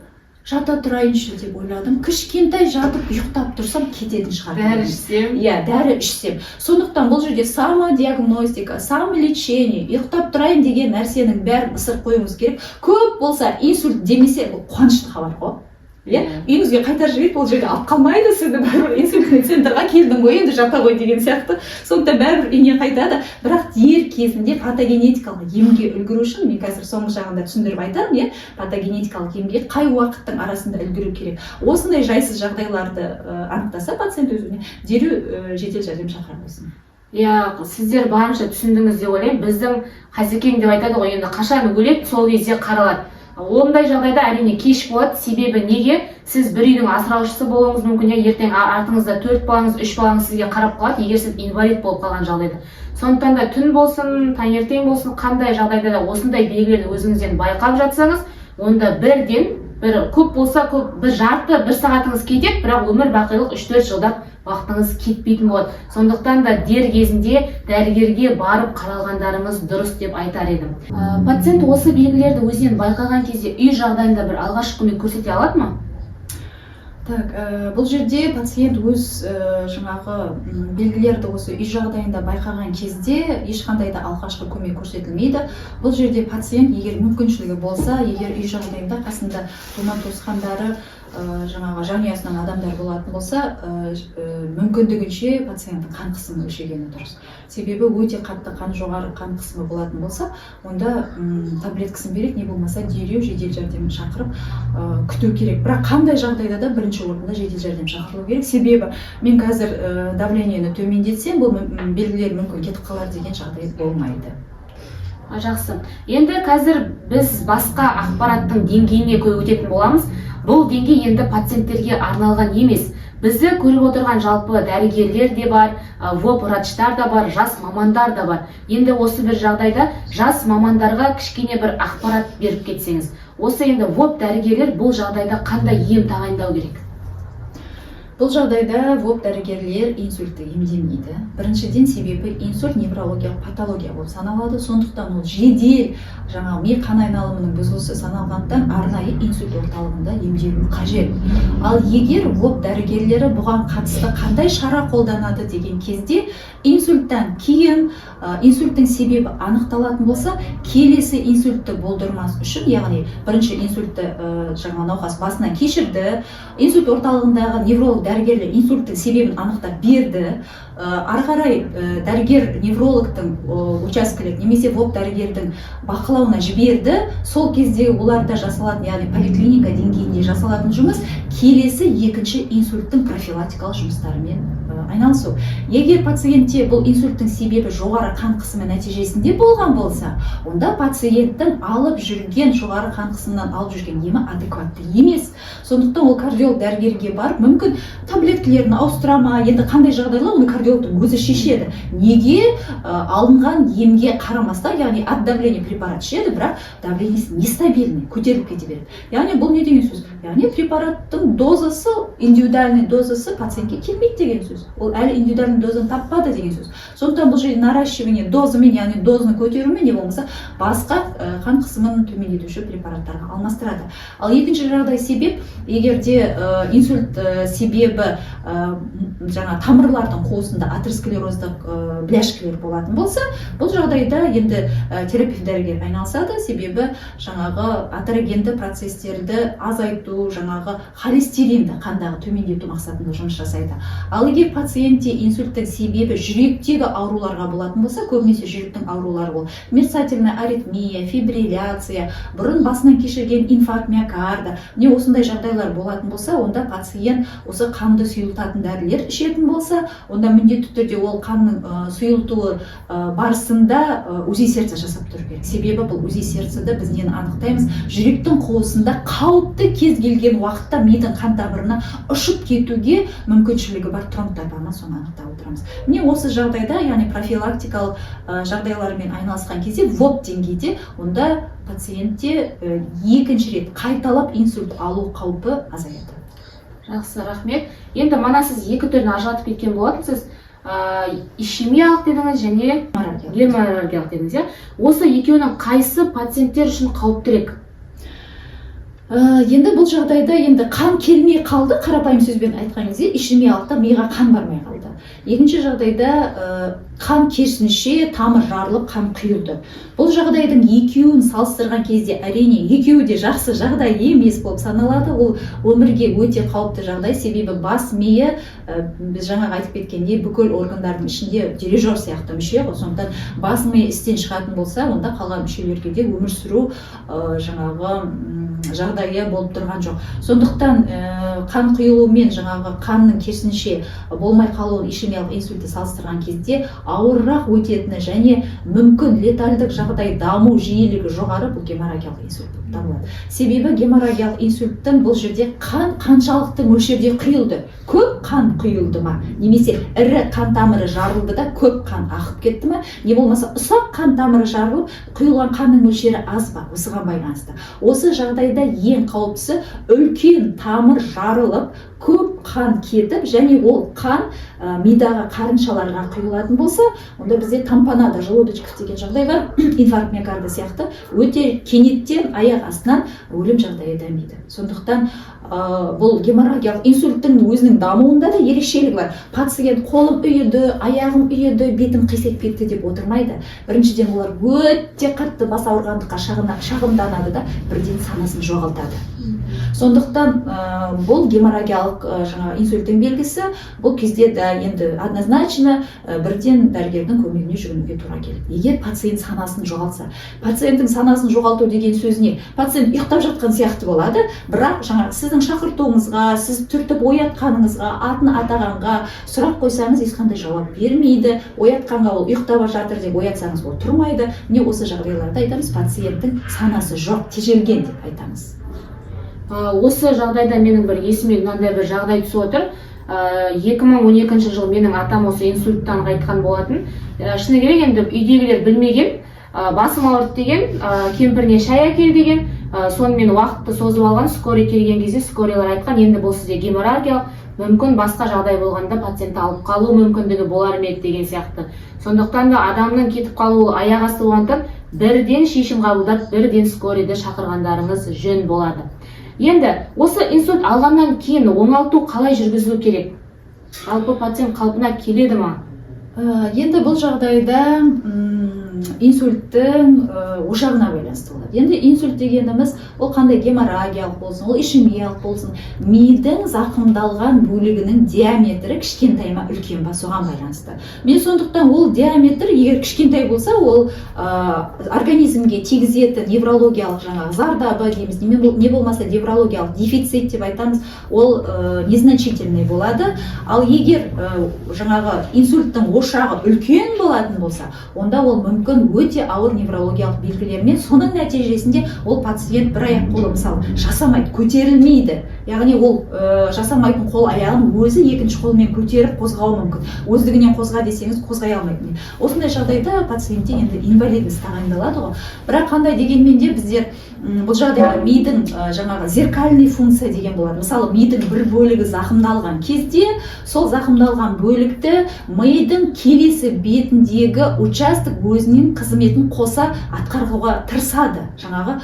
Жата тұрайыншы деп ойладым, кішкентай жатып ұйықтап тұрсам, кететін шығар Дәрі дедім. ішсем. Иә, дәрі ішсем. Сондықтан бұл жерде самодиагностика, самолечение, ұйықтап тұрайын деген нәрсенің бәрін ысырып қоюымыз керек. Көп болса, инсульт демесе, бұл қуанышты хабар ғой, иә. Үйіңізге қайтарып жібереді, ол жерде алып қалмайды сізді. Бәрібір инсультный центрға келдің ғой, енді жата ғой деген сияқты. Сондықтан бәрібір үйіне қайтады. Бірақ дер кезінде патогенетикалық емге үлгеру үшін, мен қазір соңғы жағында түсіндіріп айтармын, иә, патогенетикалық емге қай уақыттың арасында үлгеру керек. Осындай жайсыз жағдайларды анықтаса пациент өзіне, дереу жедел жәрдем шақыра қойсын. Иә, сіздер барынша түсіндіңіз деп ойлаймын. Біздің Хазекең деп айтады ғой, енді қашан өледі, сол кезде қаралады. Ондай жағдайда, әрине, кеш болады. Себебі неге? Сіз бір үйдің асыраушысы болуыңыз мүмкін, иә, ертең артыңызда төрт балаңыз, үш балаңыз сізге қарап қалады, егер сіз инвалид болып қалған жағдайда. Сондықтан да түн болсын, таңертең болсын, қандай жағдайда да осындай белгілерді өзіңізден байқап жатсаңыз, онда бірден бір, көп болса көп, бір жарты, бір сағатыңыз кетеді, бірақ өмір бақилық 3-4 жылдап уақытыңыз кетпейтін болады. Сондықтан да дер кезінде дәрігерге барып қаралғандарыңыз дұрыс деп айтар едім. Пациент осы белгілерді өзінен байқаған кезде үй жағдайында бір алғашқы көмек көрсете алады ма? Так, бұл жерде пациент өз жаңағы белгілерді осы үй жағдайында байқаған кезде ешқандай да алғашқы көмек көрсетілмейді. Бұл жерде пациент, егер мүмкіншілігі болса, егер үй жағдайында қасында тума туысқандары, жаңағы жанұясынан адамдар болатын болса, мүмкіндігінше пациенттің қан қысымын өлшегені дұрыс. Себебі өте қатты қан жоғары қан қысымы болатын болса, онда таблеткасын береді, не болмаса дереу жедел жәрдем шақырып, күту керек. Бірақ қандай жағдайда да бірінші орында жедел жәрдем шақырылу керек. Себебі мен қазір давлениені төмендетсем, бұл белгілер мүмкін кетіп қалар деген жағдай болмайды. Жақсы, енді қазір біз басқа ақпараттың деңгейіне өтетін боламыз. Бұл деңгей енді пациенттерге арналған емес. Бізді көріп отырған жалпы дәрігерлер де бар, ВОП врачтар да бар, жас мамандар да бар. Енді осы бір жағдайда жас мамандарға кішкене бір ақпарат беріп кетсеңіз. Осы енді ВОП дәрігерлер бұл жағдайда қандай ем тағайындау керек? Бұл жағдайда ВОП дәрігерлер инсультті емдемейді. Біріншіден, себебі инсульт неврологиялық патология болып саналады. Сондықтан ол жедел жаңағы ми қан айналымының бұзылысы саналғандықтан, арнайы инсульт орталығында емделуі қажет. Ал егер ВОП дәрігерлері бұған қатысты қандай шара қолданады деген кезде, инсульттан кейін инсульттің себебі анықталатын болса, келесі инсультті болдырмас үшін, яғни бірінші инсультті жаңа науқас басынан кешірді, инсульт орталығындағы невролог дәрігерлер инсульттің себебін анықтап берді, ары қарай дәрігер неврологтың учаскелік немесе ВОП дәрігердің бақылауына жіберді. Сол кезде оларда жасалатын, яғни поликлиника деңгейінде жасалатын жұмыс — келесі екінші инсульттің профилактикалық жұмыстарымен айналысу. Егер пациентте бұл инсульттің себебі жоғары қан қысымы нәтижесінде болған болса, онда пациенттің алып жүрген, жоғары қан қысымынан алып жүрген емі адекватты емес. Сондықтан ол кардиолог дәрігерге барып, мүмкін, таблеткалерін ауыстыра ма, енді қандай жағдайлар, оны кардиологтың өзі шешеді. Неге алынған емге қарамастан, яғни от давления препарат ішеді, бірақ давлениесі нестабильный, көтеріліп кете береді. Яғни бұл не деген сөз? Яғни препараттың дозасы, индивидуальный дозасы пациентке келмейді деген сөз. Ол әлі индивидуальный дозаны таппады деген сөз. Сондықтан бұл жерде наращивание дозамен, яғни дозаны көтерумен, не болмаса басқа қан қысымын төмендетуші препараттарға алмастырады. Ал екінші жағдай, себеп, егер де инсульт себебі жаңа тамырлардың қуысында атеросклероздық бляшкалар болатын болса, бұл жағдайда енді терапевт дәрігер айналысады. Себебі жаңағы атерогенді процестерді азайту, жаңағы холестеринді қандағы төмендету мақсатында жұмыс жасайды. Ал егер пациентте инсульттің себебі жүректегі ауруларға болатын болса, көбінесе жүректің аурулары ол мерцательная аритмия, фибрилляция, бұрын басынан кешірген инфаркт миокарда, міне, осындай жағдайлар болатын болса, онда пациент осы қанды сұйылтатын дәрілер ішетін болса, онда міндетті түрде ол қанның сұйылтуы барысында УЗИ сердца жасап тұру керек. Себебі бұл УЗИ сердцада біз нені анықтаймыз? Жүректің қуысында қауіпті, кез келген уақытта мидың қан тамырына ұшып кетуге мүмкіншілігі бар тромбтар бар ма, соны анықтап отырамыз. Міне, осы жағдайда, яғни профилактикалық жағдайлармен айналысқан кезде ВОП деңгейде, онда пациентте екінші рет қайталап инсульт алу қаупі азаяды. Жақсы, рахмет. Енді мана сіз екі түрін ажыратып кеткен болатынсыз, ишемиялық дедіңіз және геморрагиялық. Геморрагиялық дедіңіз, иә. Осы екеуінің қайсы пациенттер үшін қауіптірек? Енді бұл жағдайда енді қан келмей қалды, қарапайым сөзбен айтқан кезде, ишемиялықта миға қан бармай қалды. Екінші жағдайда қан керісінше, тамыр жарылып, қан құйылды. Бұл жағдайдың екеуін салыстырған кезде, әрине, екеуі де жақсы жағдай емес болып саналады. Ол өмірге өте қауіпті жағдай, себебі бас миы, біз жаңағы айтып кеткендей, бүкіл органдардың ішінде дирижер сияқты мүше ғой. Сондықтан бас миы істен шығатын болса, онда қалған мүшелерге де өмір сүру жаңағы жағдайы болып тұрған жоқ. Сондықтан қан құйылу мен жаңағы қанның керісінше болмай қалуын, ишемиялық инсультті салыстырған кезде, ауырырақ өтетіні және мүмкін летальдік жағдай даму жиілігі жоғары бұл геморрагиялық инсульт болып табылады. Себебі геморрагиялық инсульттің бұл жерде қан қаншалықты мөлшерде құйылды, көп қан құйылды ма, немесе ірі қан тамыры жарылды да, көп қан ағып кетті ма, не болмаса ұсақ қан тамыры жарылып, құйылған қанның мөлшері аз ба, осыған байланысты. Осы жағдайда ең қауіптісі үлкен тамыр жарылып, көп қан кетіп және ол қан мидағы қарыншаларға құйылатын болса, онда бізде тампонада желудочков деген жағдай бар, инфаркт миокарда сияқты өте кенеттен, аяқ астынан өлім жағдайы дамиды. Сондықтан бұл геморрагиялық инсульттің өзінің дамуында да ерекшелігі бар. Пациент «қолым ұйыды, аяғым ұйыды, бетім қисайып кетті» деп отырмайды. Біріншіден, олар өте қатты бас ауырғандыққа шағымданады да, бірден санасын жоғалтады. Сондықтан бұл геморрагиялық жаңағы инсульттің белгісі. Бұл кезде де енді однозначно бірден дәрігердің көмегіне жүгінуге тура келеді, егер пациент санасын жоғалтса. Пациенттің санасын жоғалту деген сөз не? Пациент ұйықтап жатқан сияқты болады, бірақ жаңағы сіздің шақыртуыңызға, сіз түртіп оятқаныңызға, атын атағанға, сұрақ қойсаңыз, ешқандай жауап бермейді. Оятқанға, ол ұйықтап жатыр деп оятсаңыз, ол тұрмайды. Міне, осы жағдайларда айтамыз, пациенттің санасы жоқ, тежелген деп айтамыз. Осы жағдайда менің бір есіме мынандай бір жағдай түсіп отыр. 2012 жылы менің атам осы инсульттан қайтқан болатын. Шыны керек, енді үйдегілер білмеген. Басым ауырды деген, кемпіріне шай әкел деген. Сонымен уақытты созып алған. Скорый келген кезде скорыйлар айтқан: «Енді бұл сізде геморрагиялық, мүмкін, басқа жағдай болғанда пациентті алып қалу мүмкіндігі болар ма еді» деген сияқты. Сондықтан да адамның кетіп қалуы аяқ асты болғандықтан, бірден шешім қабылдап, бірден скорыйды шақырғандарыңыз жөн болады. Енді осы инсульт алғаннан кейін оңалту қалай жүргізілу керек? Жалпы пациент қалпына келеді ма? Енді бұл жағдайда инсульттің ошағына байланысты болады. Енді инсульт дегеніміз ол қандай геморрагиялық болсын, ол ишемиялық болсын, мидың зақымдалған бөлігінің диаметрі кішкентай ма, үлкен ба, соған байланысты. Мен сондықтан ол диаметр егер кішкентай болса, ол организмге тигізетін неврологиялық жаңағы зардабы дейміз, не болмаса неврологиялық дефицит деп айтамыз, ол незначительный болады. Ал егер жаңағы инсульттің ошағы үлкен болатын болса, онда ол мүмкін өте ауыр неврологиялық белгілермен, соның нәтижесінде ол пациент бір аяқ қолы, мысалы, жасамайды, көтерілмейді. Яғни ол жасамайтын қол аяғын өзі екінші қолымен көтеріп қозғауы мүмкін, өздігінен қозға десеңіз, қозғай алмайды. Осындай жағдайда пациентте енді инвалидность тағайындалады ғой. Бірақ қандай дегенмен де біздер бұл жағдайда мидың жаңағы зеркальный функция деген болады. Мысалы, мидың бір бөлігі зақымдалған кезде, сол зақымдалған бөлікті мидың келесі бетіндегі участок өзінің қызметін қоса атқаруға тырысады, жаңағы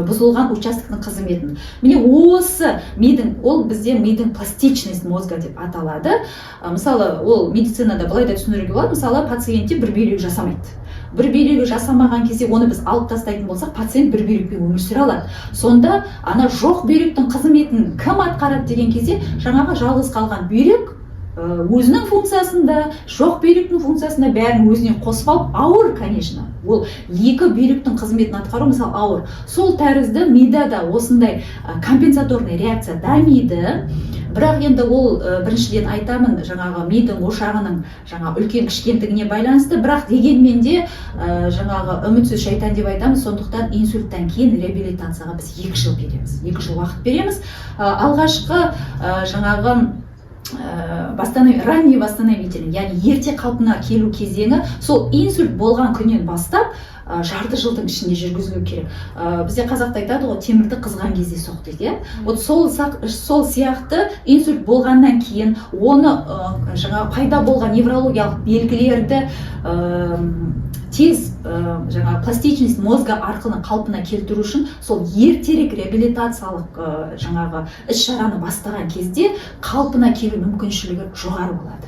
бұзылған участоктың қызметін. Міне, осы мидың, ол бізде мидың пластичность мозга деп аталады. Мысалы, ол медицинада былай да түсіндіруге болады. Мысалы, пациентте бір бүйрек жасамайды. Бір бүйрегі жасамаған кезде, оны біз алып тастайтын болсақ, пациент бір бүйрекпен өмір сүре алады. Сонда ана жоқ бүйректің қызметін кім атқарады деген кезде, жаңағы жалғыз қалған бүйрек өзінің функциясында, жоқ бүйректің функциясында, бәрін өзіне қосып алып, ауыр, конечно, ол екі бүйректің қызметін атқару, мысалы, ауыр. Сол тәрізді мида да осындай компенсаторный реакция дамиды. Бірақ енді ол біріншіден айтамын, жаңағы мидың ошағының жаңа үлкен кішкентігіне байланысты. Бірақ дегенмен де жаңағы үмітсіз шайтан деп айтамыз. Сондықтан инсульттан кейін реабилитацияға біз 2 жыл береміз, 2 жыл уақыт береміз. Алғашқы жаңағы ранний восстановительный, яғни ерте қалпына келу кезеңі сол инсульт болған күннен бастап. Жарты жылдың ішінде жүргізілу керек. Бізде қазақта айтады ғой, темірді қызған кезде соқ дейді, иә. Вот сол сияқты инсульт болғаннан кейін оны жаңағы пайда болған неврологиялық белгілерді тез жаңағы пластичность мозга арқылы қалпына келтіру үшін сол ертерек реабилитациялық жаңағы іс шараны бастаған кезде қалпына келу мүмкіншілігі жоғары болады.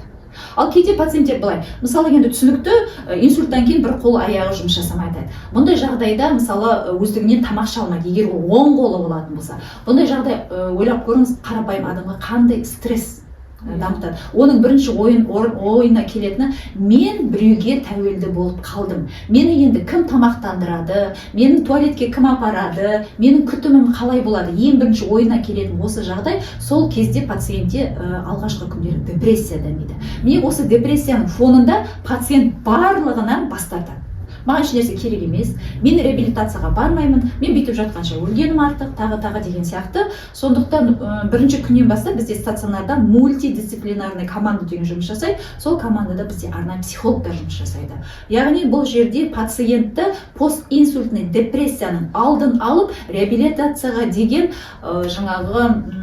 Ал кейде пациенттер былай, мысалы, енді түсінікті, инсульттан кейін бір қол, аяғы жұмыс жасамайды. Бұндай жағдайда, мысалы, өздігінен тамақ іше алмайды, егер ол оң қолы болатын болса. Бұндай жағдай, ойлап көріңіз, қарапайым адамға қандай стресс дамытады. Оның бірінші ойына келетіні: мен біреуге тәуелді болып қалдым, мені енді кім тамақтандырады, мені туалетке кім апарады, менің күтімім қалай болады? Ең бірінші ойына келетін осы жағдай. Сол кезде пациентте алғашқы күндері депрессия дамиды. Міне, осы депрессияның фонында пациент барлығынан бас тартады: маған ешнәрсе керек емес, мен реабилитацияға бармаймын, мен бүйтіп жатқанша өлгенім артық, тағы тағы деген сияқты. Сондықтан бірінші күннен бастап бізде стационарда мультидисциплинарный команда деген жұмыс жасайды. Сол командада бізде арнайы психологтар жұмыс жасайды. Яғни бұл жерде пациентті постинсультный депрессияның алдын алып, реабилитацияға деген жаңағы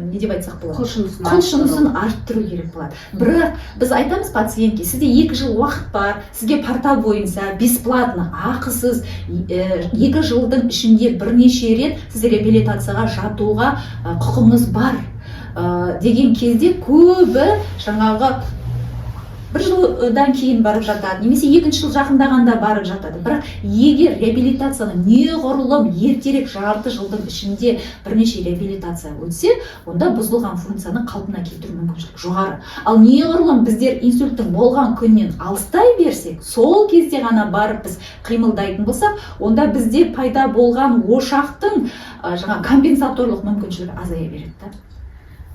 не деп айтсақ болады, құлшынысын. Құлшынысын арттыру керек болады. Бірақ біз айтамыз пациентке: сізде 2 жыл уақыт бар, сізге портал бойынша бесплатно, ақысыз 2 жылдың ішінде бірнеше рет сіз реабилитацияға жатуға құқыңыз бар деген кезде, көбі жаңағы бір жылдан кейін барып жатады немесе екінші жыл жақындағанда барып жатады. Бірақ егер реабилитацияны неғұрлым ертерек, жарты жылдың ішінде бірнеше реабилитация өтсе, онда бұзылған функцияны қалпына келтіру мүмкіншілігі жоғары. Ал неғұрлым біздер инсульттің болған күнінен алыстай берсек, сол кезде ғана барып біз қимылдайтын болсақ, онда бізде пайда болған ошақтың жаңа компенсаторлық мүмкіншілігі азая береді да.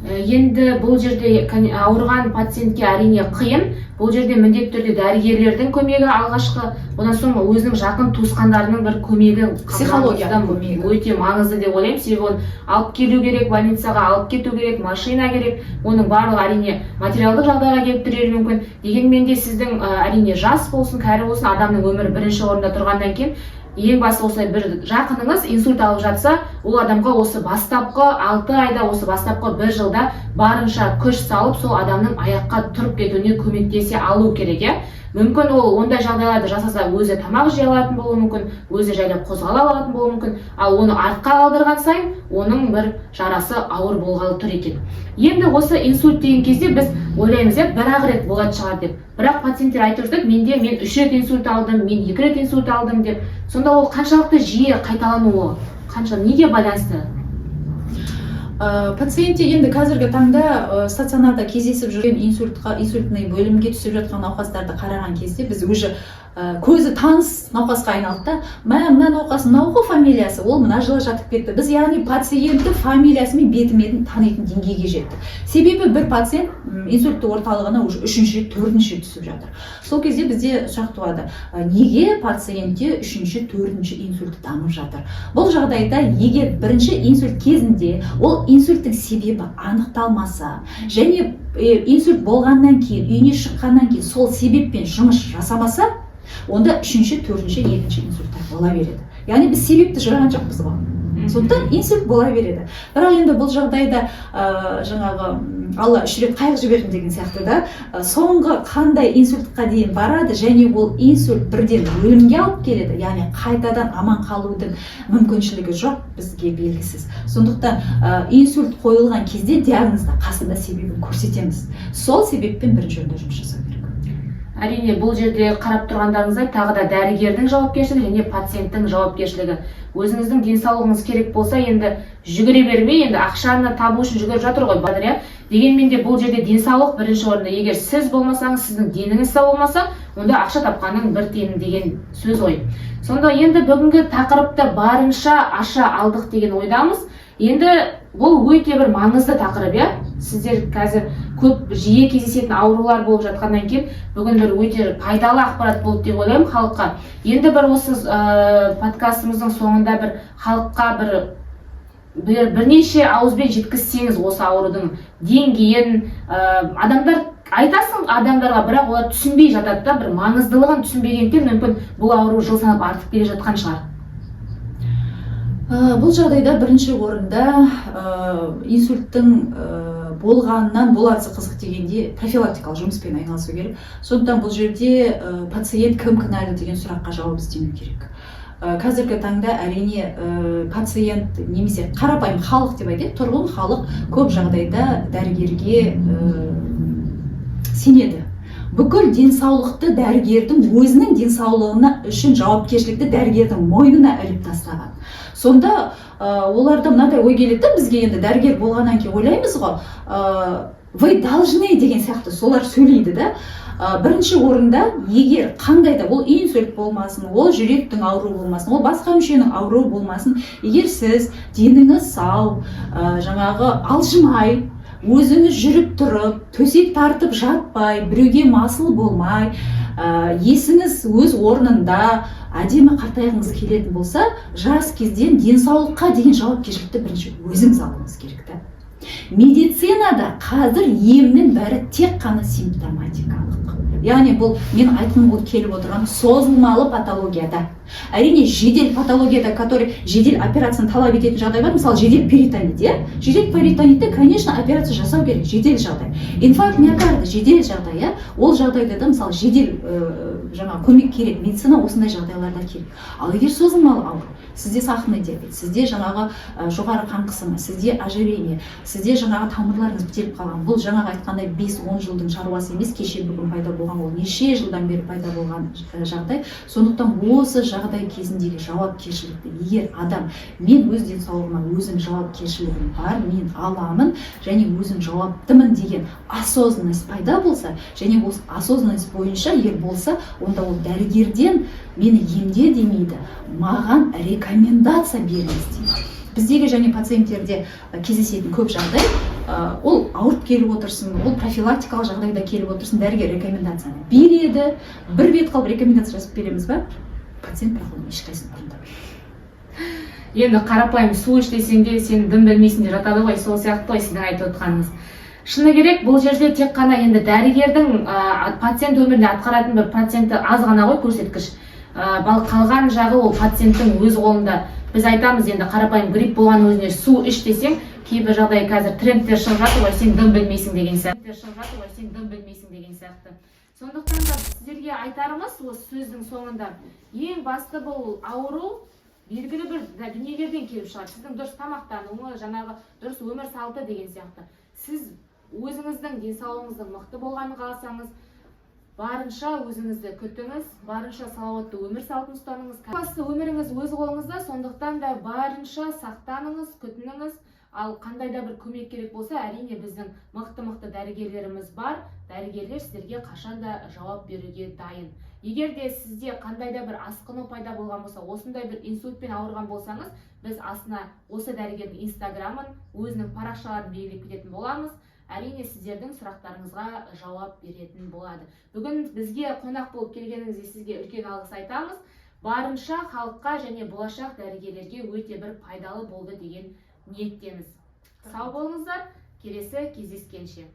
Енді бұл жерде ауырған пациентке, әрине, қиын. Бұл жерде міндетті түрде дәрігерлердің көмегі алғашқы, одан соң өзінің жақын туысқандарының бір көмегі, психологиялық көмегі. Өте маңызды деп ойлаймын. Себебі оны алып келу керек, больницаға алып кету керек, машина керек, оның барлығы, әрине, материалдық жағдайға келіп тірелуі мүмкін. Дегенмен де сіздің әрине, жас болсын, кәрі болсын, адамның өмірі бірінші орында тұрғаннан кейін, ең басты осылай бір жақыныңыз инсульт алып жатса, ол адамға осы бастапқы 6 айда, осы бастапқы бір жылда барынша күш салып, сол адамның аяққа тұрып кетуіне көмектесе алу керек, иә. Мүмкін, ол ондай жағдайларды жасаса, өзі тамақ жей алатын болуы мүмкін, өзі жайлап қозғала алатын болуы мүмкін. Ал оны артқа қалдырған сайын оның бір жарасы ауыр болғалы тұр екен. Енді осы инсульт деген кезде біз ойлаймыз, иә, бір ақ рет болатын шығар деп. Бірақ пациенттер айтып жатады: менде, мен үш рет инсульт алдым, мен екі рет инсульт алдым деп. Сонда ол қаншалықты жиі қайталануы, қанша, неге байланысты? Пациентте енді қазіргі таңда стационарда кездесіп жүрген инсультқа, инсультный бөлімге түсіп жатқан науқастарды қараған кезде, біз уже көзі таныс науқасқа айналдық та. Мә, мына науқас мынау ғой фамилиясы, ол мына жылы жатып кетті. Біз, яғни, пациентті фамилиясымен, бетімен танитын деңгейге жеттік. Себебі бір пациент инсультті орталығына уже үшінші рет, төртінші рет түсіп жатыр. Сол кезде бізде сұрақ туады: неге пациентте үшінші, төртінші инсульт дамып жатыр? Бұл жағдайда егер бірінші инсульт кезінде ол инсульттің себебі анықталмаса және инсульт болғаннан кейін, үйіне шыққаннан кейін сол себеппен жұмыс жасамаса, онда үшінші, төртінші, екінші инсульттар бола береді. Яғни біз себепті жойған жоқпыз ғой, сондықтан инсульт бола береді. Бірақ енді бұл жағдайда жаңағы Алла үш рет қайық жібердім деген сияқты да, соңғы қандай инсультқа дейін барады және ол инсульт бірден өлімге алып келеді, яғни қайтадан аман қалудың мүмкіншілігі жоқ, бізге белгісіз. Сондықтан инсульт қойылған кезде диагнозда қасында себебін көрсетеміз, сол себеппен бірінші орында жұмыс жасау керек. Әрине, бұл жерде қарап тұрғандарыңыздай, тағы да дәрігердің жауапкершілігі және пациенттің жауапкершілігі. Өзіңіздің денсаулығыңыз керек болса, енді жүгіре бермей, енді ақшаны табу үшін жүгіріп жатыр ғой бәрі, иә. Дегенмен де бұл жерде денсаулық бірінші орында. Егер сіз болмасаңыз, сіздің деніңіз сау болмаса, онда ақша тапқанның бір тиын деген сөз ғой. Сонда енді бүгінгі тақырыпты барынша аша алдық деген ойдамыз. Енді бұл өте бір маңызды тақырып, иә. Сіздер қазір көп жиі кездесетін аурулар болып жатқаннан кейін, бүгін бір өте пайдалы ақпарат болды деп ойлаймын халыққа. Енді бір осы подкастымыздың соңында бір халыққа бір бірнеше ауызбен жеткізсеңіз осы аурудың деңгейін, адамдар Айтасың адамдарға, бірақ олар түсінбей жатады да, бір маңыздылығын түсінбегендіктен, мүмкін, бұл ауру жыл санап артып келе жатқан шығар. Бұл жағдайда бірінші орында инсульттің болғанынан болатысы қызық дегенде, профилактикалық жұмыспен айналысу керек. Сондықтан бұл жерде пациент кім кінәлі деген сұраққа жауап іздену керек. Қазіргі таңда, әрине, пациент немесе қарапайым халық деп айтайық, тұрғын халық көп жағдайда дәрігерге сенеді. Бүкіл денсаулықты дәрігердің, өзінің денсаулығына үшін жауапкершілікті дәрігердің мойнына іліп тастаған. Сонда оларда мынандай ой келеді да, бізге енді дәрігер болғаннан кейін ойлаймыз ғой, «вы должны» деген сияқты солар сөйлейді да. Бірінші орында, егер қандай да ол инсульт болмасын, ол жүректің ауруы болмасын, ол басқа мүшенің ауруы болмасын, егер сіз деніңіз сау, жаңағы алжымай, өзіңіз жүріп тұрып, төсек тартып жатпай, біреуге масыл болмай, есіңіз өз орнында, әдемі қартайғыңыз келетін болса, жас кезден денсаулыққа деген жауапкершілікті бірінші өзіңіз алуыңыз керек та. Медицинада қазір емнің бәрі тек қана симптоматикалық, яғни бұл мен айтқым келіп отырған созылмалы патологияда. Әрине, жедел патологияда, который жедел операцияны талап ететін жағдай бар, мысалы, жедел перитонит, иә. Жедел перитонитте, конечно, операция жасау керек, жедел жағдай. Инфаркт миокарда жедел жағдай, иә. Ол жағдайда да, мысалы, жедел жаңағы көмек керек, медицина осындай жағдайларда керек. Ал егер созылмалы ауру, сізде сахарный диабет, сізде жаңағы жоғары қан қысымы, сізде ожирение, сізде жаңағы тамырларыңыз бітеліп қалған, бұл жаңағы айтқандай 5-10 жылдың шаруасы емес, кеше бүгін пайда болған, ол неше жылдан бері пайда болған жағдай. Сондықтан осы жағдай кезіндегі жауапкершілікті егер адам «мен өз денсаулығыма өзім жауапкершілігім бар, мен аламын және өзім жауаптымын» деген осознанность пайда болса және осы осознанность бойынша егер болса, онда ол дәрігерден «мені емде» демейді, «маған рекомендация беріңіз» дейді. Біздегі және пациенттерде кездесетін көп жағдай, ол ауырып келіп отырсын, ол профилактикалық жағдайда келіп отырсын, дәрігер рекомендацияны береді, бір бет қылып рекомендация жазып береміз ба, пациент бірақ оның ешқайсысын орындамайды. Енді қарапайым су іш десең де, сен дым білмейсің деп жатады ғой, сол сияқты ғой сіздің айтып отқаныңыз. Шыны керек, бұл жерде тек қана енді дәрігердің пациент өмірінде атқаратын бір проценті аз ғана ғой, көрсеткіш. Қалған жағы ол пациенттің өз қолында. Біз айтамыз, енді қарапайым грипп болған өзіне су іш десең, кейбір жағдай қазір трендтер шығып жатыр ғой, сен дым білмейсің деген сияқты шығып жатыр ғой, сен дым білмейсің деген сияқты. Сондықтан да сіздерге айтарымыз осы сөздің соңында: ең басты бұл ауру белгілі бір дүниелерден келіп шығады, сіздің дұрыс тамақтануыңыз, жаңағы дұрыс өмір салты деген сияқты. Сіз өзіңіздің денсаулығыңыздың мықты болғанын қаласаңыз, барынша өзіңізді күтіңіз, барынша салауатты өмір салтын ұстаныңыз. Басты өміріңіз өз қолыңызда, сондықтан да барынша сақтаныңыз, күтініңіз. Ал қандай да бір көмек керек болса, әрине, біздің мықты мықты дәрігерлеріміз бар, дәрігерлер сіздерге қашан да жауап беруге дайын. Егер де сізде қандай да бір асқыну пайда болған болса, осындай бір инсультпен ауырған болсаңыз, біз астына осы дәрігердің инстаграмын, өзінің парақшаларын белгілеп кететін боламыз. Әрине, сіздердің сұрақтарыңызға жауап беретін болады. Бүгін бізге қонақ болып келгеніңізге сізге үлкен алғыс айтамыз. Барынша халыққа және болашақ дәрігерлерге өте бір пайдалы болды деген ниеттеміз. Сау болыңыздар, келесі кездескенше.